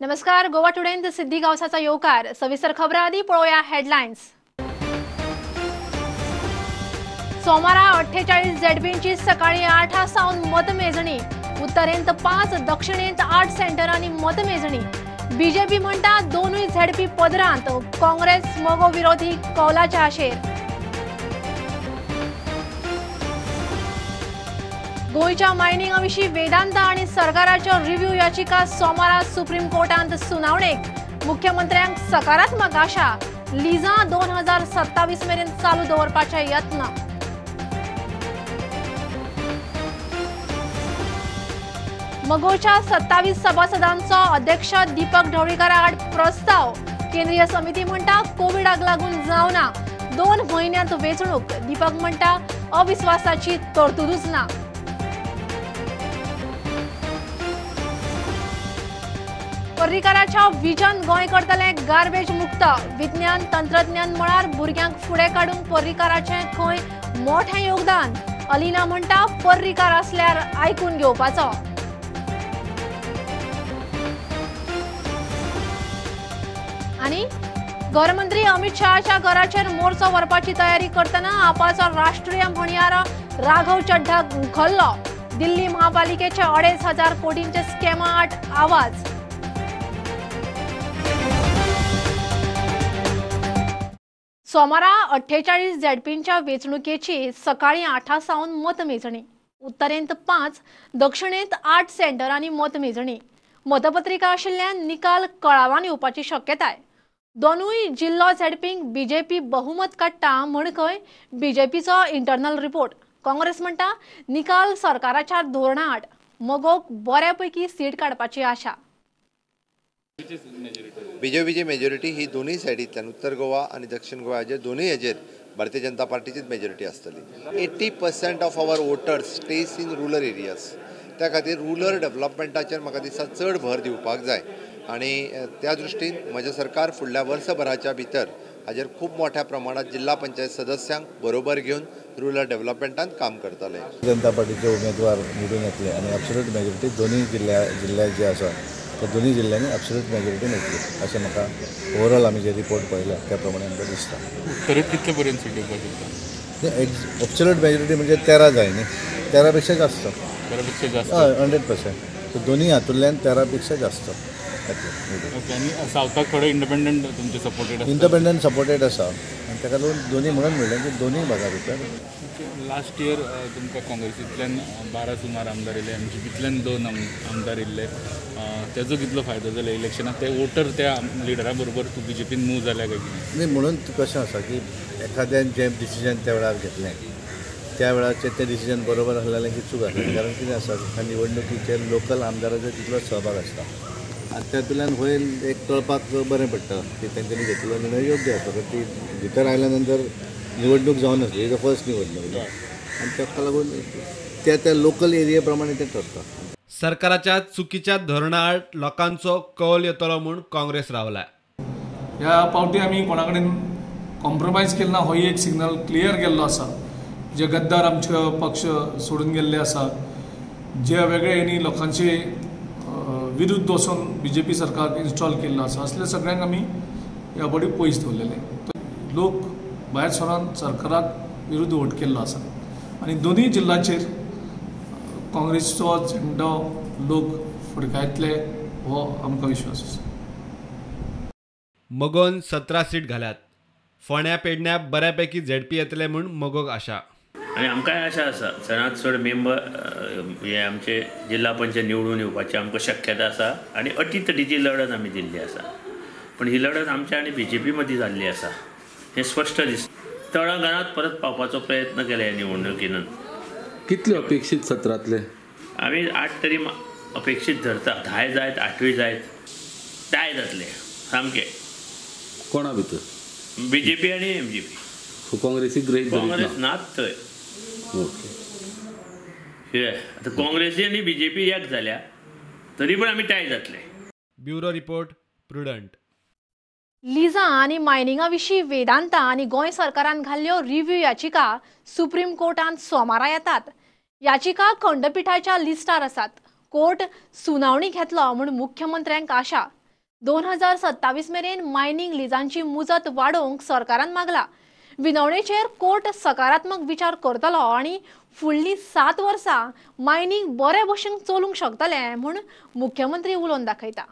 नमस्कार, गोवा टुडेंत सिद्धी गांवसाचा येवकार. सविस्तर खबरां आदी पळोवया हेडलायन्स. सोमारा 48 झेडपींची सकाळी 8 सावन मतमेजणी. उत्तरेंत 5, दक्षिणेंत 8 सेंटरांनी मतमेजणी. बीजेपी म्हणटा दोनूय झेडपी पदरांत, काँग्रेस मगो विरोधी कौलाच्या आशेर. गोंयच्या मायनिंगा विशीं वेदांता आनी सरकाराच्यो रिव्ह्यू याचिका सोमारा सुप्रीम कोर्टांत सुनावणेक. मुख्यमंत्र्यांक सकारात्मक आशा, लिजा 2027 मेरेन चालू दवरपाचे यत्न. मगोच्या 27 सभासदांचो अध्यक्ष दीपक ढवळीकारा आड प्रस्ताव. केंद्रीय समिती म्हणटा कोविडाक लागून जावना, 2 म्हयन्यांत वेंचणूक. दीपक म्हणटा अविस्वासाची तरतुदूच ना. पर्रीकाराच्या विजन गोंय करतलें गार्बेज मुक्त. विज्ञान तंत्रज्ञान मळार भुरग्यांक फुडें काडूंक पर्रीकाराचें खंय मोठें योगदान. अलिना म्हणटा पर्रीकार आसल्यार आयकून घेवपाचो. आनी गृहमंत्री अमित शहाच्या घराचेर मोर्चो व्हरपाची तयारी करतना आपाचो राष्ट्रीय म्हणयारो राघव चड्ढा खल्लो. दिल्ली महापालिकेचे 2500 कोटींचे स्कॅमा आड आवाज. सोमारा 48 झेडपींच्या वेंचणुकेची सकाळी 8 सावन मतमेजणी. उत्तरेंत 5, दक्षिणेंत 8 सेंटरांनी मतमेजणी. मतपत्रिका आशिल्ल्यान निकाल कळावान येवपाची शक्यताय. दोनूय जिल्लो झेडपींक बीजेपी बहुमत काडटा म्हण खंय बीजेपीचो इंटरनल रिपोर्ट. काँग्रेस म्हणटा निकाल सरकाराच्या धोरणा आड. मगोक बऱ्यापैकी सीट काडपाची आशा. बीजेपीची मेजॉरिटी ही दोनूय सायडींतल्यान, उत्तर गोवा आनी दक्षिण गोवा हाजेर दोनूय हाजेर भारतीय जनता पार्टीचीच मेजॉरिटी आसतली. 80% of our voters stays in rural areas. त्या खातीर रुरल डेव्हलपमेंटाचेर म्हाका दिसता चड भर दिवपाक जाय आनी त्या दृश्टीन म्हजें सरकार फुडल्या वर्सभराच्या भितर हाजेर खूब मोठ्या प्रमाणात जिल्हा पंचायत सदस्यांक बरोबर घेवन रुरल डेव्हलपमेंटान काम करतले. जनता पार्टीचे उमेदवार निवडून येतले आनी एब्सोल्यूट मेजॉरिटी दोनूय जिल्ल्या जे आसा त्या दोनूय जिल्ल्यांनी एब्सोल्यूट मेजॉरिटी मेळटली अशें म्हाका ओवरऑल आमी जे रिपोर्ट पळयला त्या प्रमाणे आमकां दिसता. उत्तरेंत कितले पर्यंत सीट येवपाक शकता? एब्सोल्यूट मेजॉरिटी म्हणजे 13 जाय न्ही, 13 पेक्षा जास्त. 13 पेक्षा जास्त, हय, 100%. दोनूय हातूंतल्यान 13 पेक्षा जास्त. ओके. आनी सावथाक थोडे इंडिपेंडंट तुमचे सपोर्टेड आसा? इंडिपेंडंट सपोर्टेड आसा आनी ताका लागून दोनूय म्हणून म्हणलें की दोनूय भागा भितर. लास्ट इयर तुमकां काँग्रेसींतल्यान 12 सुमार आमदार येयले, एमजीपींतल्यान 2 आमदार येयल्ले. तेजो कितलो फायदो जालो इलेक्शनाक? ते वोटर त्या लिडरा बरोबर तूं बीजेपीन मूव जाल्या काय कितें? न्ही, म्हणून कशें आसा की एखाद्यान जें डिसिजन त्या वेळार घेतलें त्या वेळाचेर तें डिसिजन बरोबर आसलें की चूक आसलें. कारण कितें आसा, ह्या निवडणुकीचेर लोकल आमदाराचो तितलोच सहभाग आसता आनी तातूंतल्यान होय एक कळपाक बरें पडटा की तेंच्यांनी घेतलेलो निर्णय योग्य आसा. कारण ती भितर आयल्या नंतर निवडणूक जावन आसली, ही फर्स्ट निवडणूक आनी ताका लागून त्या त्या लोकल एरिये प्रमाणे तें ठरता. सरकाराच्या चुकीच्या धोरणाआड लोकांचो कौल येतलो म्हूण काँग्रेस रावला. ह्या पावटी आमी कोणा कडेन कॉम्प्रोमायज केलो ना, होय एक सिग्नल क्लियर केल्लो आसा. जे गद्दार आमचे पक्ष सोडून गेल्ले आसा, जे वेगळे आनी लोकांचे विरुद्ध वचून बीजेपी सरकार इन्स्टॉल केल्लो आसा, असले सगळ्यांक आमी ह्या बडी पयस दवरलेले. लोक भायर सरून सरकाराक विरुद्ध वोट केल्लो आसा आनी दोनूय जिल्ल्याचेर काँग्रेसचो झेंडो लोक फडकायतले हो आमकां विश्वास आसा. मगोन 17 सीट घाल्यात. फोंड्या पेडण्या बऱ्यापैकी झेडपी येतले म्हूण मगोक आशा. आनी आमकांय आशा आसा चडांत चड मेंबर हे आमचे जिल्हा पंचायत निवडून येवपाची आमकां शक्यता आसा आनी अटीतटीची लढत आमी दिल्ली आसा. पूण ही लढत आमच्या आनी बीजेपी मदीं जाल्ली आसा हें स्पश्ट दिसता. तळागाळांत परत पावपाचो प्रयत्न केला ह्या निवडणुकीन. कितले अपेक्षीत 17तले? आमी 8 तरी अपेक्षीत धरता. 10 जायत, 8 जायत, टाय जातले सामके. कोणा भितर? बीजेपी आनी एमजीपी. काँग्रेसीक गृहीत काँग्रेस नात थंय. ओके. आतां काँग्रेसी आनी बीजेपी एक जाल्या तरी पण आमी टाय जातले. Bureau report, Prudent. लिजा आनी मायनिंगा विशीं वेदांता आनी गोंय सरकारान घाल्ल्यो रिव्ह्यू याचिका सुप्रीम कोर्टांत सोमारा येतात. याचिका खंडपिठाच्या लिस्टार आसात. कोर्ट सुनावणी घेतलो म्हूण मुख्यमंत्र्यांक आशा. 2027 मेरेन मायनिंग लिजांची मुजत वाडोवंक सरकारान मागला. विनवणेचेर कोर्ट सकारात्मक विचार करतलो आनी फुडलीं 7 वर्सां मायनिंग बरे भशेन चलूंक शकतलें म्हूण मुख्यमंत्री उलोवन दाखयता.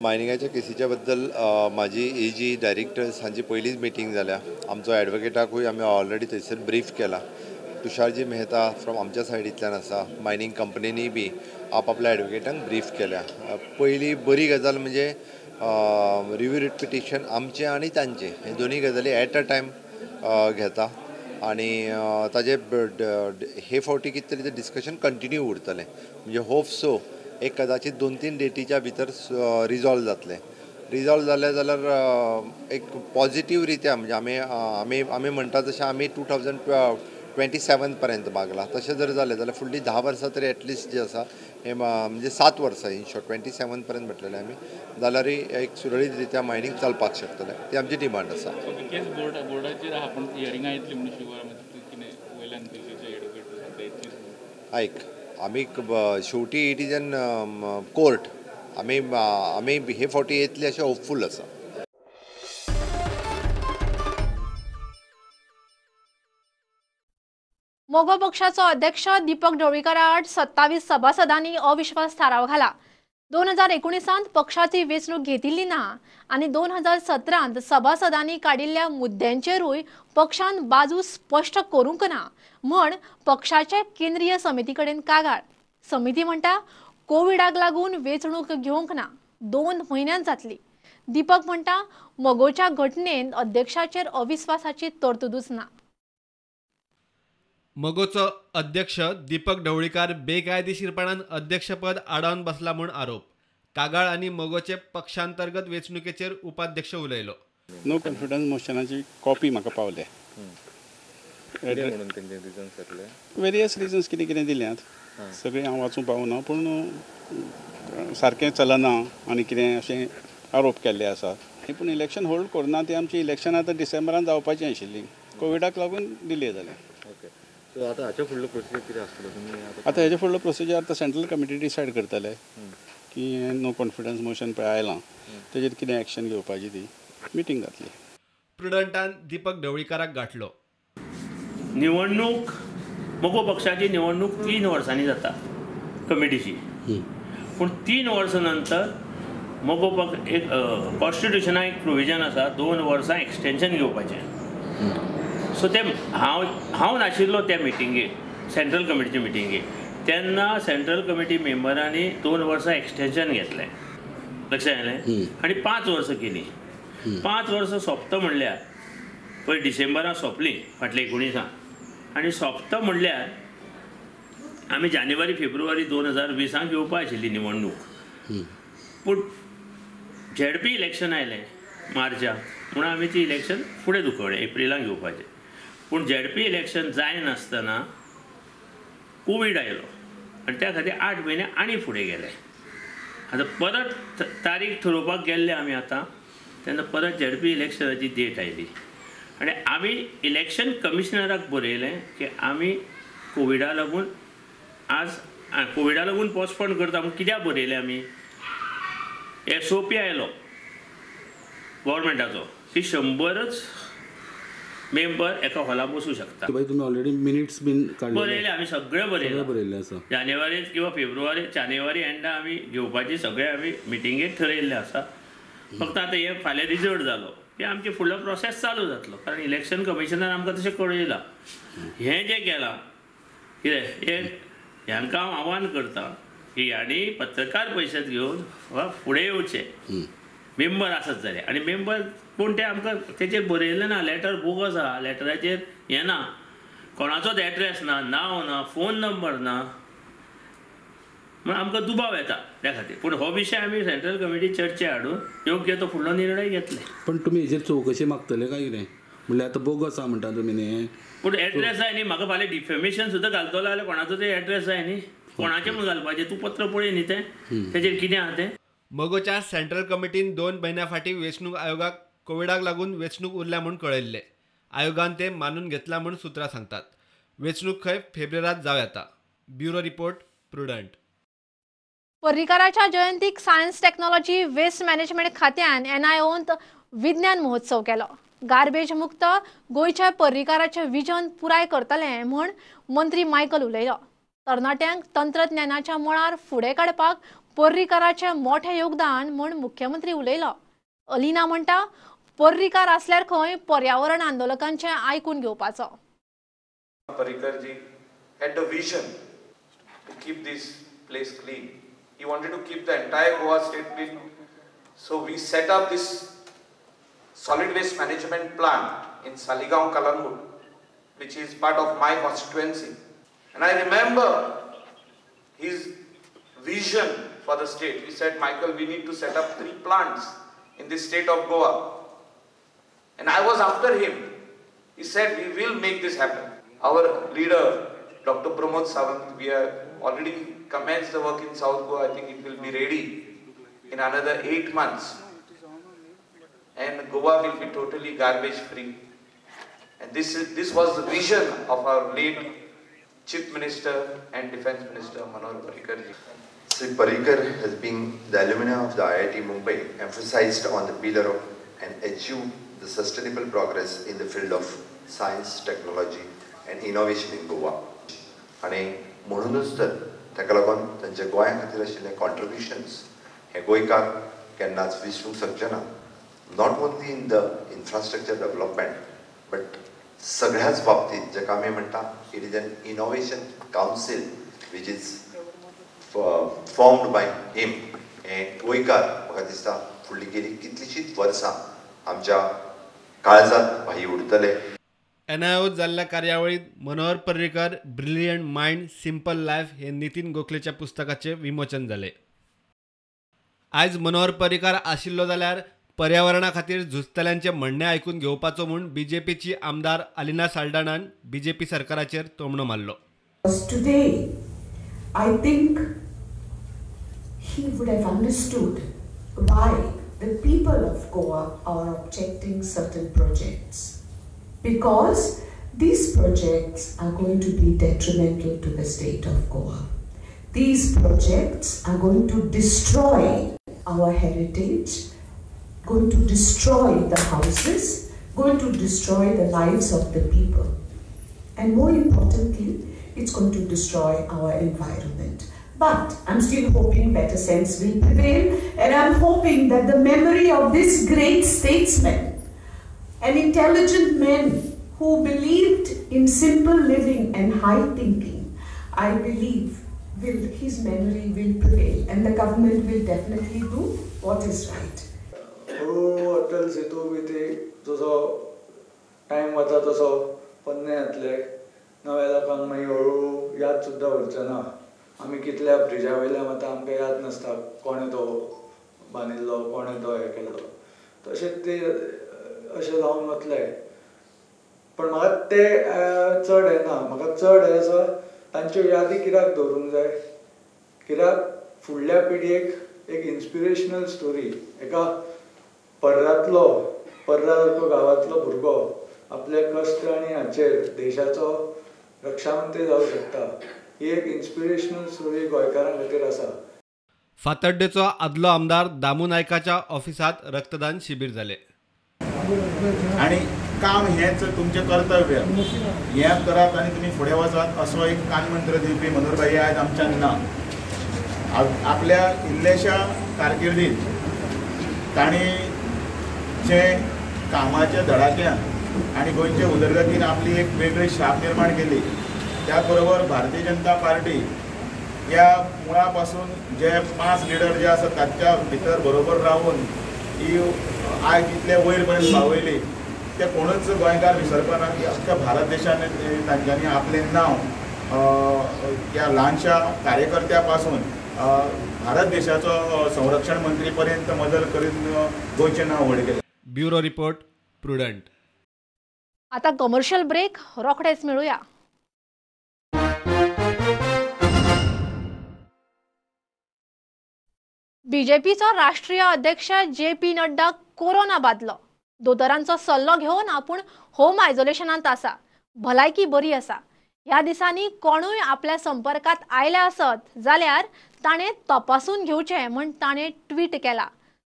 मायनिंगाच्या केसीच्या बद्दल म्हाजी एजी डायरेक्टर्स हांची पयलीच मिटींग जाल्या. आमचो एडवोकेटाकूय आमी ऑलरेडी थंयसर ब्रीफ केला. तुषारजी मेहता फ्रॉम आमच्या सायडींतल्यान आसा. मायनिंग कंपनीनी बी आपआपल्या एडवोकेटांक ब्रीफ केल्या. पयली बरी गजाल म्हणजे रिव्यू रिट पिटिशन आमचें आनी तांचें हे दोनूय गजाली एट अ टायम घेता आनी ताजे हे फावटी कितें तरी तें डिस्कशन कंटिन्यू उरतलें. म्हणजे होप सो एक कदाचित 2-3 डेटीच्या भितर रिजॉल्व जातलें. रिजॉल्व जालें जाल्यार एक पॉझिटीव रित्या म्हणजे आमी आमी आमी म्हणटा तशें आमी 2027 पर्यंत मागला. तशें जर जालें जाल्यार फुडलीं 10 वर्सां तरी एटलिस्ट जे आसा हे म्हणजे 7 वर्सां इन शॉर्ट 27 पर्यंत म्हटलेलें आमी जाल्यारय एक सुरळीत रित्या मायनींग चलपाक शकतलें. ती आमची डिमांड आसा. केस बोर्डाचेर आहा पूण हियरिंगां येतली म्हणून शुवर कितें वयल्यान एडवोकेट आयक आमी शेवटी it is an court. आमी आमी हे फावटी येतली अशें होपफूल आसा. मगो पक्षाचो अध्यक्ष दीपक ढवळीकारा आड 27 सभासदांनी अविश्वास थाराव घाला. 2019 पक्षाची वेंचणूक घेतिल्ली ना आनी 2017 सभासदांनी काडिल्ल्या मुद्द्यांचेरूय पक्षान बाजू स्पश्ट करूंक ना म्हण पक्षाचे केंद्रीय समिती कडेन कागाळ. समिती म्हणटा कोविडाक लागून वेंचणूक घेवंक ना, 2 म्हयन्यांत जातली. दीपक म्हणटा मगोच्या घटनेन अध्यक्षाचेर अविश्वासाची तरतुदूच ना. मगोचो अध्यक्ष दीपक ढवळीकार बेकायदेशीरपणान अध्यक्षपद आडावन बसला म्हूण आरोप. कागाळ आनी मगोचे पक्षांतर्गत वेंचणुकेचेर उपाध्यक्ष उलयलो. नो कॉन्फिडन्स मोशनाची कॉपी म्हाका पावल्या. वेरियस रिजन्स कितें कितें दिल्यात सगळें हांव वाचूंक पावना पूण सारकें चलना आनी कितें अशें आरोप केल्ले आसात. पूण इलेक्शन होल्ड करुना ती आमची इलेक्शन आतां डिसेंबरान जावपाची आशिल्ली, कोविडाक लागून डिले जालें. सो आतां हाचे फुडलो प्रोसिजर कितें आसतलो तुमी आतां हेजे फुडलो प्रोसिजर आतां सेंट्रल कमिटी डिसायड करतले की नो कॉन्फिडन्स मोशन पळय आयलां तेजेर कितें एक्शन घेवपाची ती मिटींग जातली. प्रुडंटान दीपक ढवळीकाराक गाठलो. निवडणूक मगो पक्षाची निवडणूक 3 वर्सांनी जाता कमिटीची, पूण 3 वर्सां नंतर मगो पक्ष एक कॉन्स्टिट्युशनाक एक प्रोविजन आसा 2 वर्सां एक्सटेंशन घेवपाचें. सो ते हांव नाशिल्लो त्या मिटिंगेक, सेंट्रल कमिटीचे मिटिंगेक, तेन्ना सेंट्रल कमिटी मेंबरांनी 2 वर्सां एक्सटेंशन घेतलें. लक्षात आयलें आनी 5 वर्सां केलीं. 5 वर्सां सोंपता म्हणल्यार पळय डिसेंबराक सोंपलीं फाटल्या 19 आनी सोंपता म्हणल्यार आमी जानेवारी फेब्रुवारी 2020 घेवपा आशिल्ली निवडणूक. पूण झेडपी इलेक्शन आयलें मार्चाक म्हणून आमी ती इलेक्शन फुडें धुकळ्ळें एप्रिलाक घेवपाचें. पूण झेडपी इलेक्शन जायनासतना कोवीड आयलो आनी त्या खातीर 8 म्हयने आनी फुडें गेले. आतां परत तारीख थरोवपाक गेल्ले आमी आतां तेन्ना परत झेडपी इलेक्शनाची डेट आयली आनी आमी इलेक्शन कमिशनराक बरयलें की आमी कोविडा लागून आज कोविडा लागून पोस्टपोन करता म्हूण कित्याक बरयलें आमी. SOP आयलो गव्हर्मेंटाचो की 100 मेंबर एका हॉला बसूं शकता. तुमी ऑलरेडी मिनिट्स बीन काडले बरयले आमी सगळें बरयलें आसा. जानेवारीत किंवा फेब्रुवारी जानेवारी एंडा आमी घेवपाची सगळें आमी मिटिंगेक थरयल्लें आसा. फक्त आतां हे फाल्यां रिजल्ट जालो की आमचे फुडलो प्रोसेस चालू जातलो कारण इलेक्शन कमिशनान आमकां तशें कळयलां. हें जें केलां कितें हें हांकां हांव आव्हान करता की हांणी पत्रकार परिशद घेवन फुडें येवचें मेंबर आसत जाल्यार. आनी मेंबर कोण ते आमकां तेचेर बरयलें ना, लेटर बोगस आहा, लेटराचेर हें ना, कोणाचोच एड्रेस ना, नांव ना, फोन नंबर ना, म्हूण आमकां दुबाव येता त्या खातीर. पूण हो विशय आमी सेंट्रल कमिटी चर्चे हाडून योग्य तो फुडलो निर्णय घेतले. पण तुमी हेजेर चवकशी मागतले काय कितें म्हणल्यार आतां बोगस आहा म्हणटा तुमी न्ही, पूण एड्रेस जाय न्ही म्हाका. फाल्यां डिफेमेशन सुद्दां घालतलो जाल्यार कोणाचो तरी एड्रेस जाय न्ही, कोणाचें म्हूण घालपाचें. तूं पत्र पळय न्ही तें तेजेर कितें आहा तें. मगोच्या सेंट्रल कमिटीन 2 म्हयन्या फाटीं वेंचणूक आयोगाक कोविडाक लागून वेंचणूक उरल्या म्हूण कळयल्लें. आयोगान तें मानून घेतलां म्हूण सुत्रां सांगतात. वेंचणूक खंय फेब्रेरांत जावं येता. Bureau report, Prudent. पर्रीकाराच्या जयंतीक सायन्स टेक्नॉलॉजी वेस्ट मॅनेजमेंट खात्यान एनआयओंत विज्ञान महोत्सव केलो. गार्बेज मुक्त गोंयच्या पर्रीकाराचें विजन पुराय करतले म्हूण मंत्री मायकल उलयलो. तरणाट्यांक तंत्रज्ञानाच्या मळार फुडें काडपाक पर्रीकाराचें मोठें योगदान म्हूण मुख्यमंत्री उलयलो. अलिना म्हणटा पर्रीकार आसल्यार खंय पर्यावरण आंदोलकांचें आयकून घेवपाचो. Parrikarji had the vision to keep this place clean. He wanted to keep the entire Goa state clean. So we set up this solid waste management plant in Saligaon, Kalangut, which is part of my constituency. And I remember his vision for the state. He said, Michael, we need to set up 3 plants in the state of Goa. And I was after him. He said, we will make this happen. Our leader, Dr. Pramod Sawant, we have already commenced the work in South Goa. I think it will be ready in another 8 months. And Goa will be totally garbage free. And this was the vision of our late Chief Minister and Defense Minister Manohar Parrikar ji. Sri Parrikar has been the alumni of the IIT Mumbai, emphasized on the pillar of and achieved the sustainable progress in the field of science, technology and innovation in Goa. आणि म्हणूनच तर ताका लागून तांच्या गोंया खातीर आशिल्ले कॉन्ट्रिब्युशन्स हे गोंयकार केन्नाच विसरूंक शकचे ना. Not only in the infrastructure development but सगळ्याच बाबतींत जाका आमी म्हणटा it is an innovation council which is formed by him. हें गोंयकार म्हाका दिसता फुडली गेली कितलींशींच वर्सां आमच्या काळजांत भाई उरतले. एनआयओ जाल्ल्या कार्यावळीत Manohar Parrikar brilliant mind simple life हे नितीन गोखलेच्या पुस्तकाचे विमोचन जाले. आयज मनोहर पर्रीकार आशिल्लो जाल्यार पर्यावरणा खातीर झुजतल्यांचें म्हणणें आयकून घेवपाचो म्हूण बीजेपीची आमदार अलिना साल्डाणान बीजेपी सरकाराचेर तोमणो मारलो. Today, I think he would have understood why the people of Goa are objecting certain projects. Because these projects are going to be detrimental to the state of Goa. These projects are going to destroy our heritage, going to destroy the houses, going to destroy the lives of the people. And more importantly, it's going to destroy our environment. But I'm still hoping better sense will prevail, and I'm hoping that the memory of this great statesman, an intelligent man who believed in simple living and high thinking, I believe his memory will prevail, and the government will definitely do what is right. हळूहळू अटल सेतू बी ते जसो time वता तसो पोन्ने जातले, नव्या लोकांक मागीर हळूहळू याद सुद्दां उरचे ना. आमी कितल्या ब्रिजा वयल्यान वता आमकां याद नासता कोणें तो बांदिल्लो, कोणें तो हें केल्लो. तशेंच ते अशें जावन वतले. पण म्हाका ते चड हें ना, म्हाका चड हें आसा तांच्यो यादी कित्याक दवरूंक जाय, कित्याक फुडल्या पिळगेक एक इन्स्पिरेशनल स्टोरी, एका पर्रांतलो पर्रा सारको गांवांतलो भुरगो आपले कश्ट आनी हाचेर देशाचो रक्षामंत्री जावंक शकता, ही एक इन्स्पिरेशनल स्टोरी गोंयकारां खातीर आसा. फातर्डेचो आदलो आमदार दामू नायकाच्या ऑफिसांत रक्तदान शिबीर जालें. आनी काम हेंच तुमचें कर्तव्य, हें करात आनी तुमी फुडें वचात असो एक कानमंत्र दिवपी मनोहरभाई आयज आमच्यान ना. आपल्या इल्ल्याशा कारकिर्दीत तांणी जे कामाच्या धडाक्यान आनी गोंयचे उदरगतीन आपली एक वेगळी शाप निर्माण केली. त्याच बरोबर भारतीय जनता पार्टी ह्या मुळा पासून जे 5 लिडर जे आसात तांच्या भितर बरोबर रावून ही आयज इतले वयर पर्यंत पावयली, ते कोणूच गोंयकार विसरपाना की अख्ख्या भारत देशान तांच्यांनी आपलें नांव ह्या ल्हानशा कार्यकर्त्या पासून भारत देशाचो संरक्षण मंत्री पर्यंत मदल करून गोंयचें नांव व्हड केलें. Bureau report, Prudent. आता कमर्शियल ब्रेक, रोखडेच मेळुया. बीजेपीचो राष्ट्रीय अध्यक्ष जे पी नड्डा कोरोना बादलो. दोतोरांचो सल्लो घेवन आपूण होम आयसोलेशनांत आसा, भलायकी बरी आसा. ह्या दिसांनी कोणूय आपल्या संपर्कात आयले आसत जाल्यार ताणें तपासून घेवचें म्हण ताणें ट्वीट केला.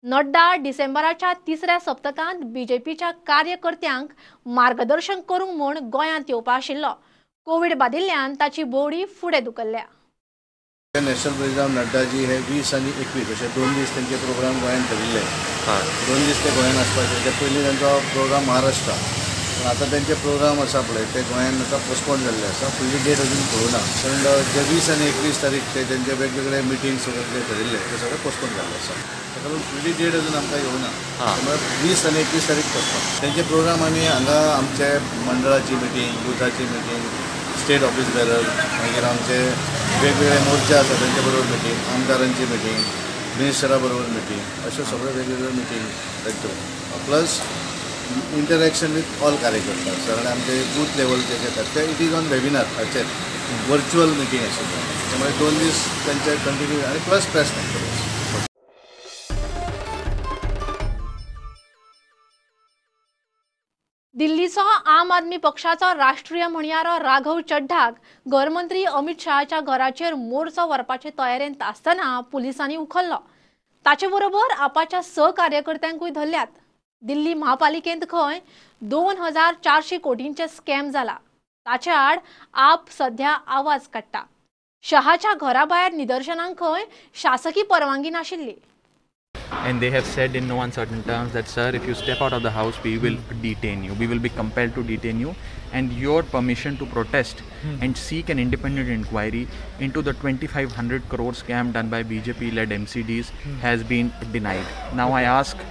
नड्डा डिसेंबराच्या तिसऱ्या सप्तकांत बीजेपीच्या कार्यकर्त्यांक मार्गदर्शन करूंक म्हूण गोंयांत येवपा आशिल्लो. कोवीड बादिल्ल्यान ताची बोडी फुडें धुकल्ल्या. नॅशनल प्रेसिडेंट नड्डाजी हे 20 आनी 21 अशे 2 दीस त्यांचे प्रोग्राम गोंयांत ठरिल्ले. 2 दीस ते गोंयांत आसपाचे. ते पयलीं तांचो प्रोग्राम महाराष्ट्रा, पण आतां त्यांचे प्रोग्राम आसा पळय ते गोंयांत आतां पोस्टपोन जाल्ले आसा. फुडली डेट अजून कळूना, कारण जे 20 आनी 21 तारीख ते त्यांचे वेगवेगळे मिटिंग्स वगैरे जे ठरिल्ले ते सगळे पोस्टपोन जाल्ले आसा. ताका लागून फुडली डेट अजून आमकां येवना, त्यामुळे 20 आनी 21 तारीख पोस्टपोन. त्यांचे प्रोग्राम आमी हांगा आमचे मंडळाची मिटींग, बुथाची मिटींग, स्टेट ऑफिस बेरर, मागीर आमचे वेगवेगळे मोर्चे आसा तेंचे बरोबर मिटींग, आमदारांची मिटींग, मिनिस्टरा बरोबर मिटींग, अश्यो सगळ्यो वेगवेगळ्यो मिटींग तांच्यो, प्लस इंटरॅक्शन विथ ऑल कार्यकर्ता. कारण आमचे बूथ लेवलचे जे येतात ते it is on webinar, हाचेर वर्च्युअल मिटींग आशिल्लें. त्यामुळे 2 दीस तांचे कंटिन्यू आनी प्लस प्रेस कॉन्फरन्स. दिल्लीचो आम आदमी पक्षाचो राष्ट्रीय म्हणयारो राघव चड्ढाक घरमंत्री अमित शहाच्या घराचेर मोर्चो व्हरपाचे तयारेंत आसतना पुलिसांनी उखल्लो. ताचे बरोबर आपाच्या 6 कार्यकर्त्यांकूय धरल्यात. दिल्ली महापालिकेंत खंय 2400 कोटींचे स्कॅम जाला. ताचे आड आप सध्या आवाज काडटा. शहाच्या घरा भायर निदर्शनांक खंय शासकी परवानगी नाशिल्ली. And they have said in no uncertain terms that, sir, if you step out of the house, we will detain you. We will be compelled to detain you, and your permission to protest and seek an independent inquiry into the 2500 crore scam done by BJP-led MCDs has been denied. Now I ask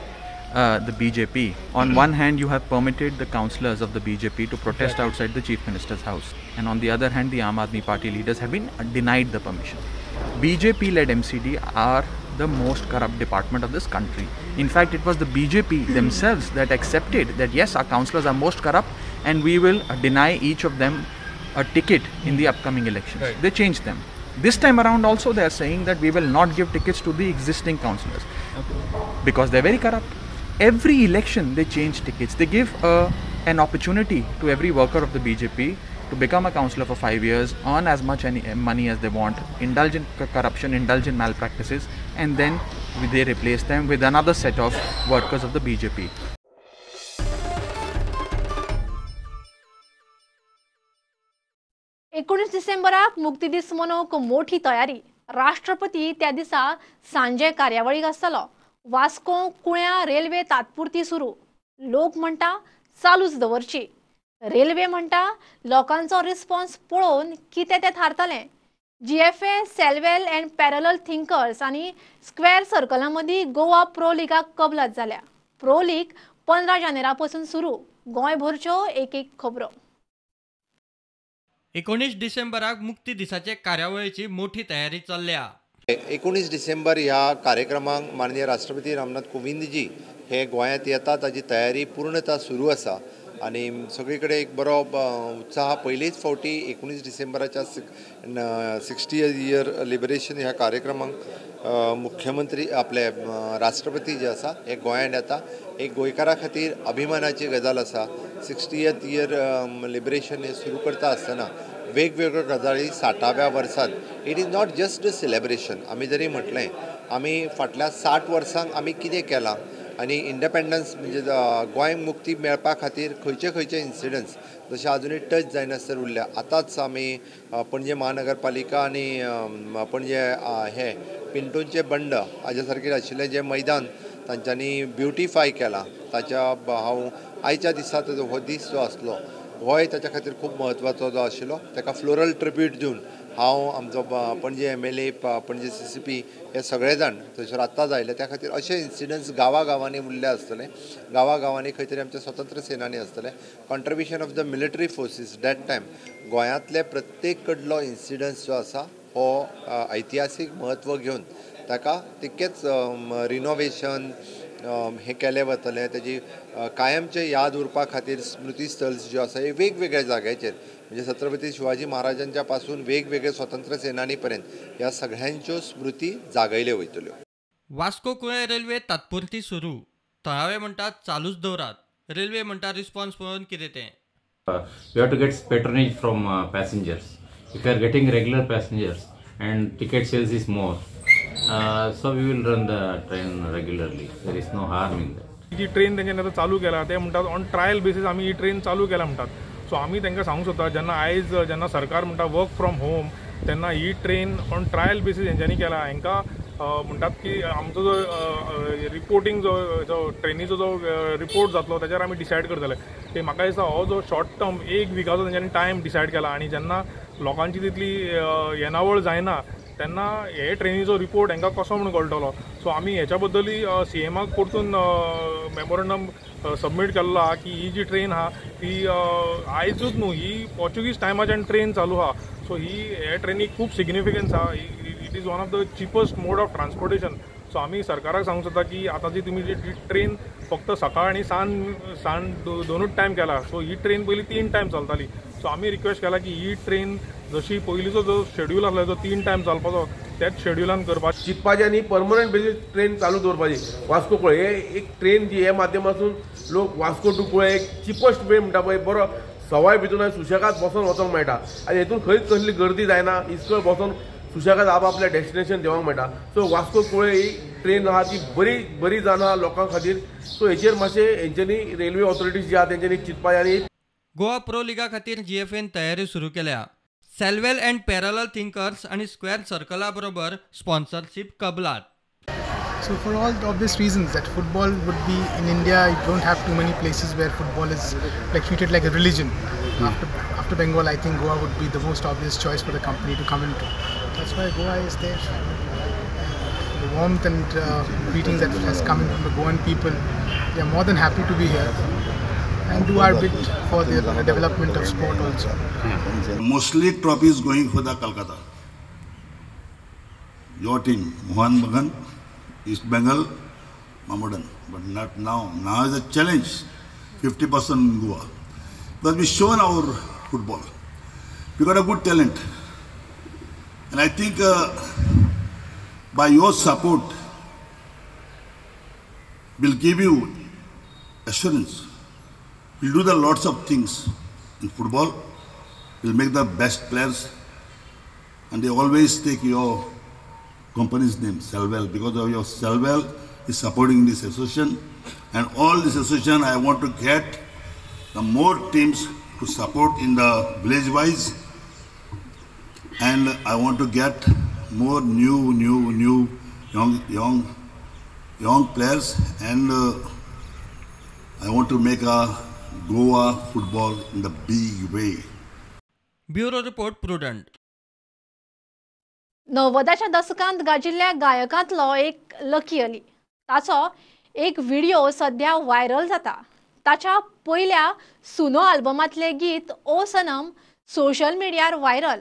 the BJP, on one hand you have permitted the councillors of the BJP to protest outside the Chief Minister's house, and on the other hand the Aam Aadmi Party leaders have been denied the permission. BJP-led MCD are the most corrupt department of this country. In fact, it was the BJP themselves that accepted that yes, our councillors are most corrupt and we will deny each of them a ticket in the upcoming elections. Right. They changed them. This time around also they are saying that we will not give tickets to the existing councillors because they are very corrupt. Every election they change tickets. They give an opportunity to every worker of the BJP to become a councillor for 5 years, earn as much money as they want, indulge in corruption, indulge in malpractices, and then they replace them with another set of workers of the BJP. एकोणीस डिसेंबराक मुक्ती दीस मनोवंक मोठी तयारी. राष्ट्रपती त्या दिसा सांजे कार्यावळीक आसतलो. वास्को कुळ्या रेल्वे तात्पुरती सुरू. लोक म्हणटा चालूच दवरची. रेल्वे म्हणटा लोकांचो रिस्पॉन्स पळोवन कितें तें थारतलें. GFA, Selvel and parallel thinkers आनी स्क्वेअर सर्कला मदीं गोवा प्रो लिगाक कबलात जाल्या. प्रो लीग 15 जानेरा पासून सुरू. गोंयभरच्यो एक एक खबरो. 19 डिसेंबराक मुक्ती दिसाचे कार्यावळीची मोठी तयारी चल्ल्या. 19 डिसेंबर ह्या कार्यक्रमाक माननीय राष्ट्रपती रामनाथ कोविंदजी हे गोंयांत येता, ताची तयारी पूर्णता सुरू आसा आनी सगळे कडेन एक बरो उत्साह. पयलीच फावटी 19 डिसेंबराच्या 60th year liberation ह्या कार्यक्रमाक मुख्यमंत्री आपले राष्ट्रपती जे आसा हे गोंयांत येता. एक गोंयकारा खातीर अभिमानाची गजाल आसा. 60th year liberation हे सुरू करता आसतना वेगवेगळ्यो गजाली 60व्या वर्सांत it is not just a celebration. आमी जरी म्हटलें आमी फाटल्या 60 वर्सांक आमी कितें केलां आनी इंडिपेंडन्स म्हणजे गोंय मुक्ती मेळपा खातीर खंयचे खंयचे इन्सिडंट्स जशे आजुनूय टच जायनासतना उरल्या. आतांच आमी पणजे महानगरपालिका आनी पणजे हे पिंटूंचे बंड हाजे सारकें आशिल्लें जें मैदान तांच्यांनी ब्युटिफाय केलां. ताच्या हांव आयच्या दिसा हो दीस जो आसलो होय ताच्या खातीर खूब म्हत्वाचो जो आशिल्लो. ताका फ्लोरल ट्रिब्यूट दिवन हांव आमचो पणजे MLA, Panaji CCP हे सगळे जाण थंयसर आत्तांच आयले. त्या खातीर अशे इन्सिडंट्स गांवागांवांनी उरले आसतले, गांवागांवांनी खंय तरी आमचे स्वतंत्र सेनानी आसतले. Contribution of the military forces that time गोंयांतले प्रत्येक कडलो इन्सिडंट्स जो आसा हो ऐतिहासीक म्हत्व घेवन ताका तितकेंच रिनोवेशन हे केलें वतलें. ताजी कायमचें याद उरपा खातीर स्मृती स्थल ज्यो आसा हे वेगवेगळ्या जाग्याचेर म्हणजे छत्रपती शिवाजी महाराजांच्या पासून वेगवेगळे स्वतंत्र सेनानी पर्यंत ह्या सगळ्यांच्यो स्मृती जागयल्यो वयतल्यो. वास्को कुळें रेल्वे तात्पुरती सुरू. थळावे म्हणटात चालूच दवरात. रेल्वे म्हणटा रिस्पॉन्स पळोवन कितें तें. We have to get patronage from passengers. If you are getting regular passengers and ticket sales is more, so we will run the train regularly. There is no harm in that. Ji train तेंच्यांनी आतां चालू केला ते म्हणटात on trial basis आमी ही train चालू केला म्हणटात. सो आमी तांकां सांगूंक सोदता जेन्ना आयज जेन्ना सरकार म्हणटा वर्क फ्रॉम होम तेन्ना ही ट्रेन ऑन ट्रायल बेसीस हेंच्यांनी केला. हांकां म्हणटात की आमचो जो रिपोर्टींग जो ट्रेनीचो जो रिपोर्ट जातलो ताचेर आमी डिसायड करतले. ते म्हाका दिसता हो जो शॉर्ट टर्म एक विकाचो तेंच्यांनी टायम डिसायड केला आनी जेन्ना लोकांची तितली येणावळ जायना तेन्ना हे ट्रेनीचो रिपोर्ट हांकां कसो म्हूण कळटलो. सो आमी हेच्या बद्दलूय सीएमाक परतून मेमोरंडम सबमीट केल्लो आहा की ही जी ट्रेन आहा ती आयजूच न्हू, ही पोर्चुगीज टायमाच्यान ट्रेन चालू आहा. सो ही हे ट्रेनीक खूब सिग्निफिकन्स आहा. It is one of the cheapest mode of transportation. So आमी सरकाराक सांगूंक सोदता की आतां जी तुमी जी ट्रेन फक्त सकाळ आनी सांज दोनूच टायम केला, सो ही ट्रेन पयलीं 3 टायम चलताली. सो आमी रिक्वेस्ट केला की ही ट्रेन जशी पयलींचो जो शेड्यूल आसलो जो 3 टायम चलपाचो त्याच शेड्युलान करपाक चिंतपाचें आनी परमनंट बेसीस ट्रेन चालू दवरपाची. वास्को कुळे हे एक ट्रेन जी हे माध्यमातून लोक वास्को टू कुळे एक चिपस्ट वे म्हणटा पळय, बरो सवाय भितून सुशेगाद बसोन वचोंक मेळटा आनी हेतून खंयच कसली गर्दी जायना, इस्कळ बसोन सुशेगाद आपआपल्या डेस्टिनेशन देवंक मेळटा. सो वास्को कुळे ही ट्रेन आहा ती बरी बरी जावन आहा लोकां खातीर. सो हेचेर मातशें हेंच्यांनी रेल्वे ऑथॉरिटीज जे आहा तेंच्यांनी चिंतपाचें. आनी गोवा प्रो लिगा खातीर जीएफएन तयारी सुरू केल्या. सेल्वेल अँड पॅरलल थिंकर्स आनी स्क्वेअर सर्कला बरोबर स्पॉन्सरशीप कबलात. So for all the obvious reasons that football would be in India, you don't have too many places where football is like treated like a religion. After Bengal, I think Goa would be the most obvious choice for the company to come into. That's why Goa is there. The warmth and greetings that has come in from the Goan people, they are more than happy to be here and do our bit for the development of sport also. Mostly trophy is going for the Kolkata. Your team, Mohan Bagan, East Bengal, Mohammedan, but not now. Now is a challenge, 50% in Goa. Because we shown our football. We got a good talent. And I think by your support, we'll give you assurance. We'll do the lots of things in football. We'll make the best players. And they always take your company's name, Selvel, because of your Selvel is supporting this association. And all this association, I want to get the more teams to support in the village-wise. And I want to get more new young players. And I want to make a Goa football in the big way. Bureau Report, Prudent. 90च्या दसकांत गाजिल्ल्या गायकांतलो एक lucky Ali, ताचो एक video सध्या viral जाता. ताच्या पयल्या सुनो आल्बमांतलें गीत O Sanam social मिडियार viral.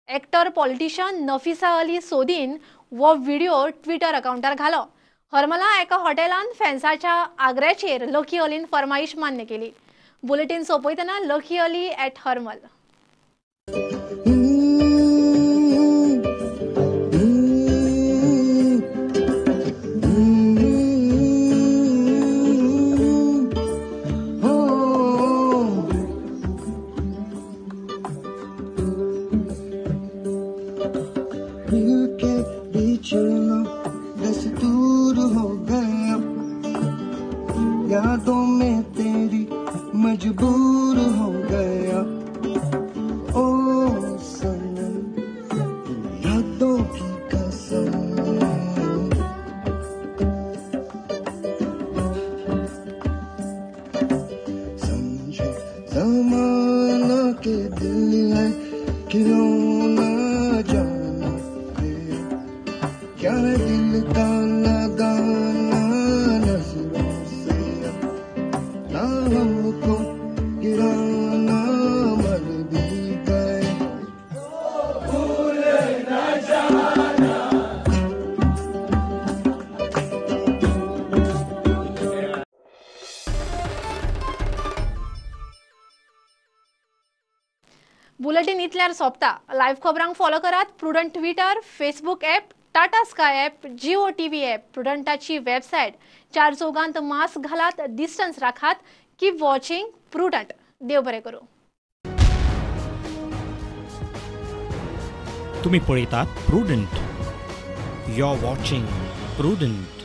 Actor politician Nafisa Ali सोदीन हो व्हिडिओ ट्विटर अकाउंटार घालो. हरमला एका हॉटेलांत फॅन्साच्या आग्र्याचेर लकी अलीन फरमाईश मान्य केली. बुलेटीन सोंपयतना लकी अली एट हरमल. यादों में तेरी मजबूर हो गया ओ सनम, यादों की कसम. समझे जमाना के दिल है खिलौना जाना है, क्या दिल का लगाना नजरों से ना हमको गिराना, मर भी गए भूल न जाना. बुलेटीन इतल्यार सोंपता. लायव्ह खबरांक फॉलो करात Prudent Twitter, Facebook app, Tata Sky app, Jio TV app, प्रुडंटाची website. 4 चौगांत मास्क घालात, डिस्टन्स राखात. Keep watching Prudent. देव बरें करूं. तुम्ही पळयतात Prudent. You are watching Prudent.